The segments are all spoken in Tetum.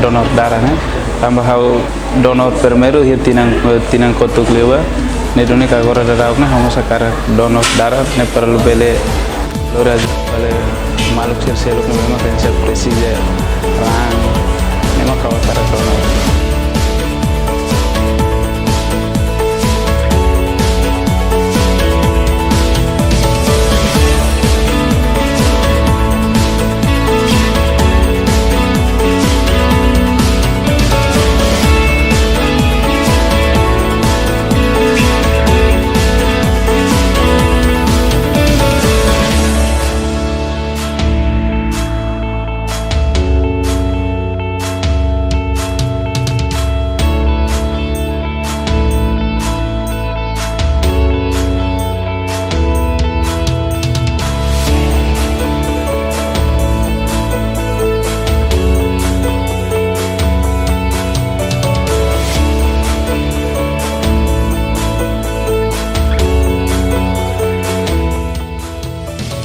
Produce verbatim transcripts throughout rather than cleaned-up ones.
donor darah ne'e. Tanba ha'u donor primeiru iha tinan, tinan kotuk liubá. Ne'e duni ka agora daudaun ne'e ha'u mós hakarak donor darah ne'e para bele lori ajuda ba maluk sira seluk ne'ebé mak presiza raan, ne'e mak ha'u hakarak donor.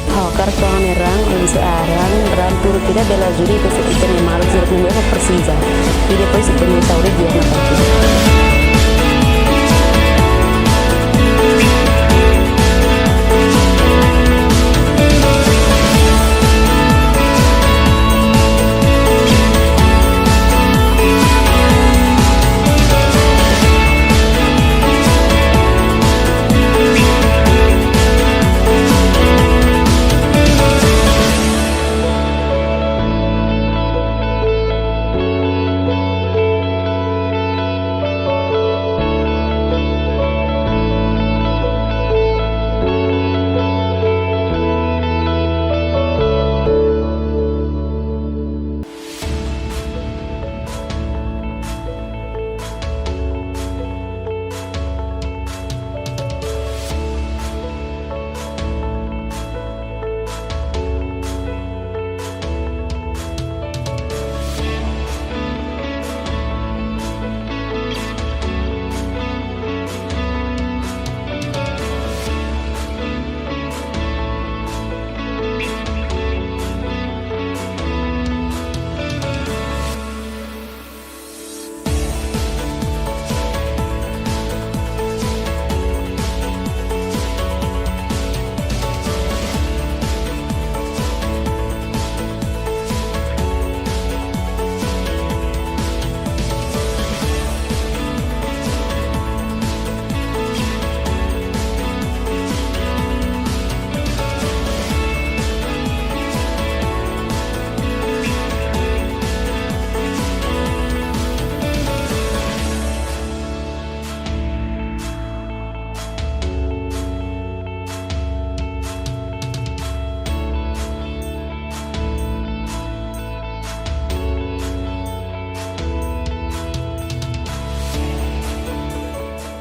Ha'u hakarak fó ha'u-nia raan, oinsá raan, raan tuur ida bele ajuda ita-nia maluk sira ne'ebé mak presiza. I depois ita-nia saúde di'ak nafatin.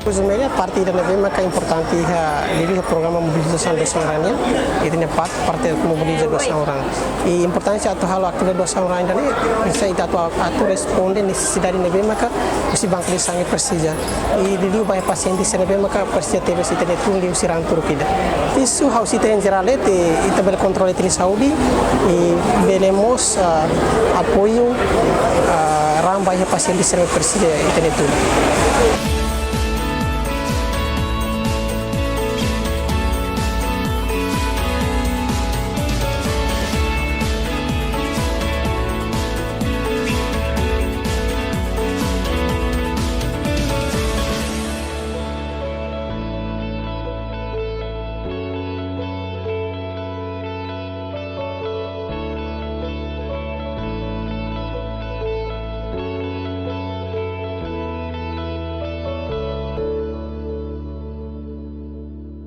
Pois, media parte ida ne'ebé maka importante iha, liuliu iha programa mobilizasaun doasaun raan nian, ita-nia parte, parte mobiliza doasaun raan. I importánsia atu halo atividade doasaun raan ida-ne'e, oinsá ita atu, atu responde nesesidade ne'ebé maka husi banku de sangue presiza. I liuliu ba iha pasiente sira ne'ebé maka presiza tebes ita-nia tun liuhusi raan tuur ida. Isu ha'u sente iha jerál de'it, ita bele kontrola ita-nia saúde, i bele mós, ah, apoiu, ah, raan ba iha pasiente sira ne'ebé presiza ita-nia tun.